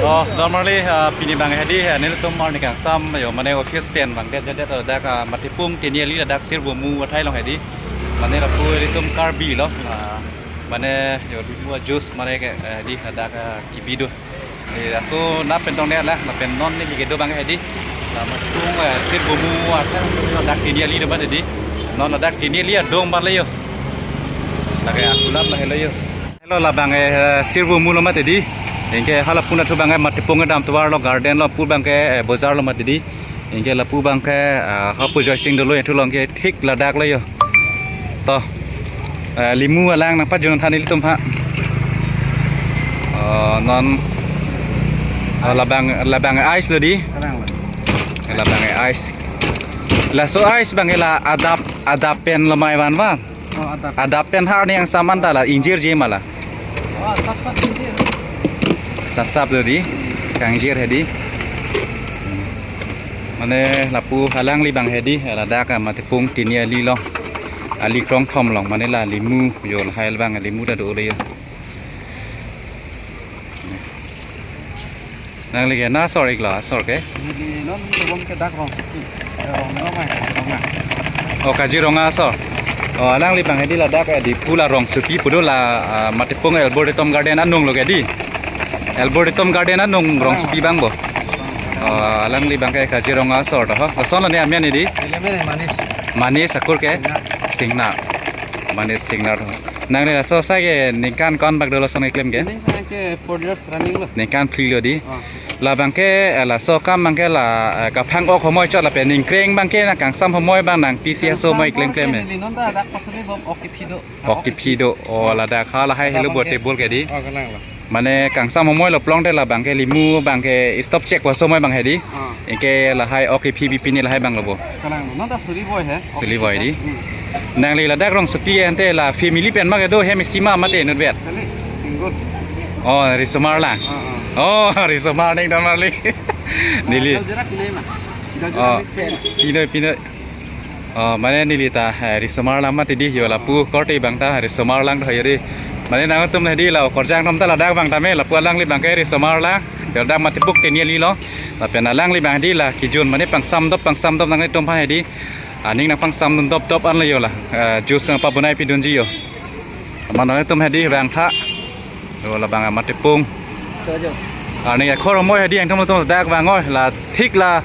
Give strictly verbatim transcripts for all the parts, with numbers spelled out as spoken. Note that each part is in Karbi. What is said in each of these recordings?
Oh, normally, ah, pini abang hedi, ah, nelitum arni kangsam, yo, mane office pen abang det det det ladak, ah, Matipung Tiniali ladak Sirbomu athai along hedi. Mane lapu ilitum Karbi lo, ah, mane yo, limu a-juice mane ke, eh, di ladak, ah, kebi do. Eh, ako na pen tong ne la, na pen non neli kedo abang hedi. Ah, Matipung, eh, Sirbomu athai along ladak Tiniali do mati di. Non ladak Tiniali adung bale yo. Lake akulat la helo yo. Helo labang, eh, Sirbomu lo mati di. Anke hala puna thu abang, eh, Matipung kedam tovar lo, garden lo, pu abang ke, eh, bojar lo mati di. Anke lapu abang ke, ah, hapu Joysing dolo, eh, thu along ke thik ladak lo yo. To. Eh, limu alang nangpajun than ilitum ha. Oh, non. Oh, labang, labang ice lo di. Labang ice. Laso ice abang la adap, adap pen lo mai van van. Oh, adap. Adap pen ha arni kangsam anta la ingjirji ma la. Oh, sap sap ingjir. Sap sap do di. Kangjir hedi. Mane lapu alangli abang hedi, ladak, ah, Matipung Tiniali along. Ali krongthom along, mane la limu, yo lahai abang limu ta do le yo. Nangli ke na asor ik lo, asor ke? Neli non rum ke dak Rongsopi. Eh, Rong Rong ai, Rong ai. Oh, Kaziranga asor. Oh, alangli abang hedi ladak, eh, Diphu la Rongsopi pu do la, ah, Matipung Arboretum Garden anung lo ke di. Arboretum Garden anung Rongsopi abang bo. Oh, alangli abang ke Kaziranga asor do ho. Koson lo ne amen hedi? Neli amen Manis. Manis, akur ke? Singnar. Singnar. Manis Singnar. Nangli laso asai ke ningkan ko-an bak dolo lason keklem ke? Ningkan ke four years running lo. Ningkan phli lo di. Ah. Labang ke, eh, laso akam abang ke la, eh, kaphang-ok homoi chot lapen ningkreng abang ke nangkangsam homoi abang nangpisi aso homoi klemklem e. Neli non ta dak pasali bom ok kephi do. Ok kephi do. Oh, ladak ha lahai helo bo table ke di. Oh, kalang lo. Mane kangsam homoi lo pulote labang ke limu abang ke stop chek po aso homoi abang hedi. Ah. Anke lahai ok kephi bi pini lahai abang lo bo. Kalang lo. Non ta suri boi he. Suri boi di. Hmm. Nangli ladak Rongsopi ante la family pen ma kedo hem isi ma mate inutvet? Kali, single. Oh, risomar lang. Ah, ah. Oh, risomar ning dan marli. Neli. Ah, jara pinai ma. Jara Oh, mix pen. Pinoi, pinoi. Oh, mane neli ta, eh, risomar lang mati di, yo lapu korte abang ta risomar lang do yo di. Mane nangtum hedi la okorjang nom ta ladak abang tame, lapu alangli abang ke risomar lang. Yo dak Matipung Tiniali lo. Lapen alangli abang di la kijun mane pangsamdop, pangsamdop nanglitum aphan hedi. Aning nangpangsamdun dopdop an lo yo la. Eh, juice nangpabonai pidunji yo. Mane nangtum hedi vangtha. Yo labang Matipung. Arni akhor homoi hedi nangtum tum dak vang oi la thik la,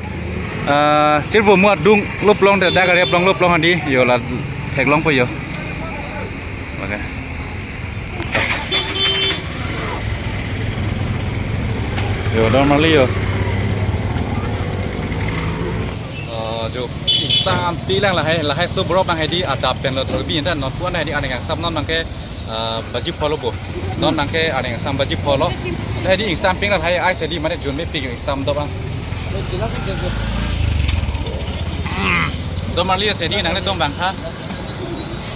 eh, Sirbomu adung lop long de dak arep long lop long hedi yo la theklong po yo. Okay. Yo, normally yo. Eh, jo, ingsampi lang lahai, lahai so borok abang hedi adap pen lo thurbi enta non puan hedi arni kangsam non abang ke, eh, baji pho lo bo. Non abang ke arni kangsam baji pho lo. Hedi ingsampi lang lahai ai hedi mane jun mepik ingsamdop abang. Normally hedi nanglitum vangtha.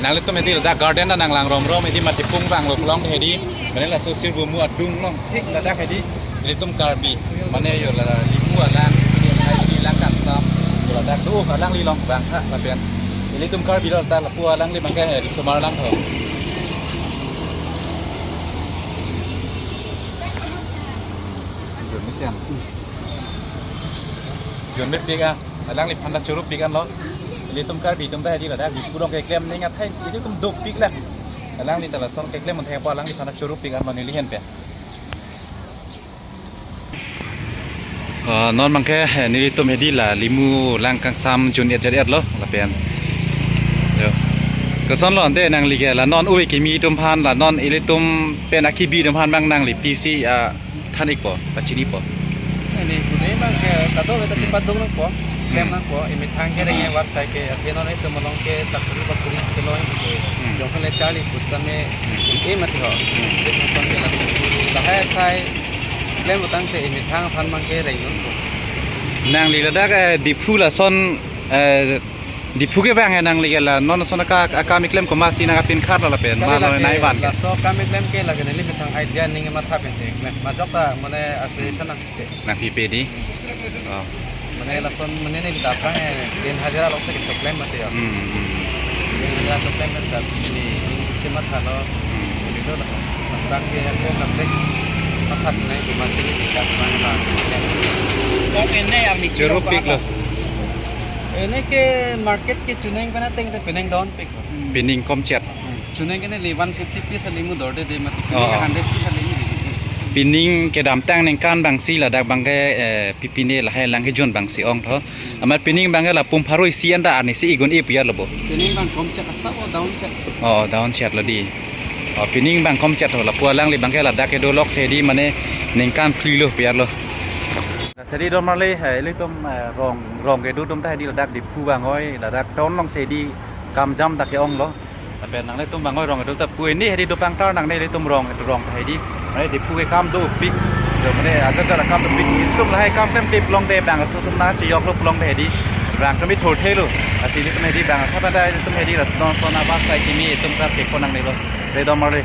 Nanglitum hedi ladak garden ta nanglang rom rom hedi Matipung vang lo long hedi. Mane laso Sirbomu adung long thik ladak hedi. Ilitum Karbi. Mane yo la limu alang, hedi lang kangsam. Yo ladak do alangli long vangtha lapen. Ilitum Karbi lo ta lapu alangli abang ke risomar lang ho. Jun mesen. Jun mepik a. Alangliphan ta chorupik an lo. Ilitum Karbi atum ta hedi ladak Diphu along keklem ning athai ilitum dopik lang. Alangli ta lason keklem athai apot alangliphan ta chorupik an lo neli ahin pen. Ah, non abang ke, eh, nelitum hedi la limu lang kangsam jun et jet et lo lapen. Yo. Koson lo ante nangli ke la non ove kimi atum aphan la non ilitum pen akebi atum aphan abang nangli pisi, ah, than ik po, pachini po. Neli pune abang ke kado beta Hmm. si padung nangpo, klem Hmm. nangpo, emethang ke reng Hmm. war sai ke, athe non itum along ke sakuri bakuri ke lo ke. Hmm. Jongkon le charli put kame, Hmm. eh mati ho. Hmm. Itum son ke la. Lahai sai klem utang te emethang aphan abang ke reng nangpo. Nangli ladak, eh, Diphu lason, eh, Diphu kevang he nangli ke la non ason aka, akam keklem komatsi nangpinkhat lo lapen ma Kali lo lake nai van ke. Laso akam keklem ke lake neli methang idea ning matha pen keklem. Majok ta mane association nangpipe. Nangpipe di. Oh. Mane lason mane neli ta aphrang he tin hajar along si keklem mati ya. Hmm, hmm. Tin hajar keklem mati neli si matha lo. Hmm. Neli do la. Sampai ke aku nangpipe. Pathak nai ke masih ini tak mana lah. Kok ini yang misi Jeruk apa pik lo. Ini ke market ke chuneng pen ateng te peneng down pik. Pining komchet. Chuneng ke ne le one fifty piece alimu dorde de mati. Oh. Pining ke hundred piece alimu. Pining kedamtang ningkan abangsi ladak abangke, eh, pipine lahai lang kejun abangsi ong tho. Amat pining abangke la pum pharo isi anta arnisi igun-e pu ya lo bo. Pining abang komchet asap o down chet. Oh, down chet lo di. Oh, pining abang komchet tho lapu alangli abangke ladak kedo lok si di mane ningkan phli lo pu ya lo. Seri dom marli, eh, ilitum, eh, rong, rong kedo atum ta di ladak Diphu abang oi, ladak town along si di kam jam dak ke-ong lo. Lapen nanglitum abang oi rong kedo ta pu ini hedi do pangtar nangne ilitum rong, rong ta hedi. Mane Diphu ke kam dopik. Do mane aja aja kam dopik. Ilitum lahai kam klem tip long de abang aso atum na chiyok lo pu long de hedi. Abang kami thor the lo. Lasi ilitum hedi abang. Sapa da ilitum hedi ras don sona bak sai kimi ilitum ta ke ko nangne lo. Seri dom marli.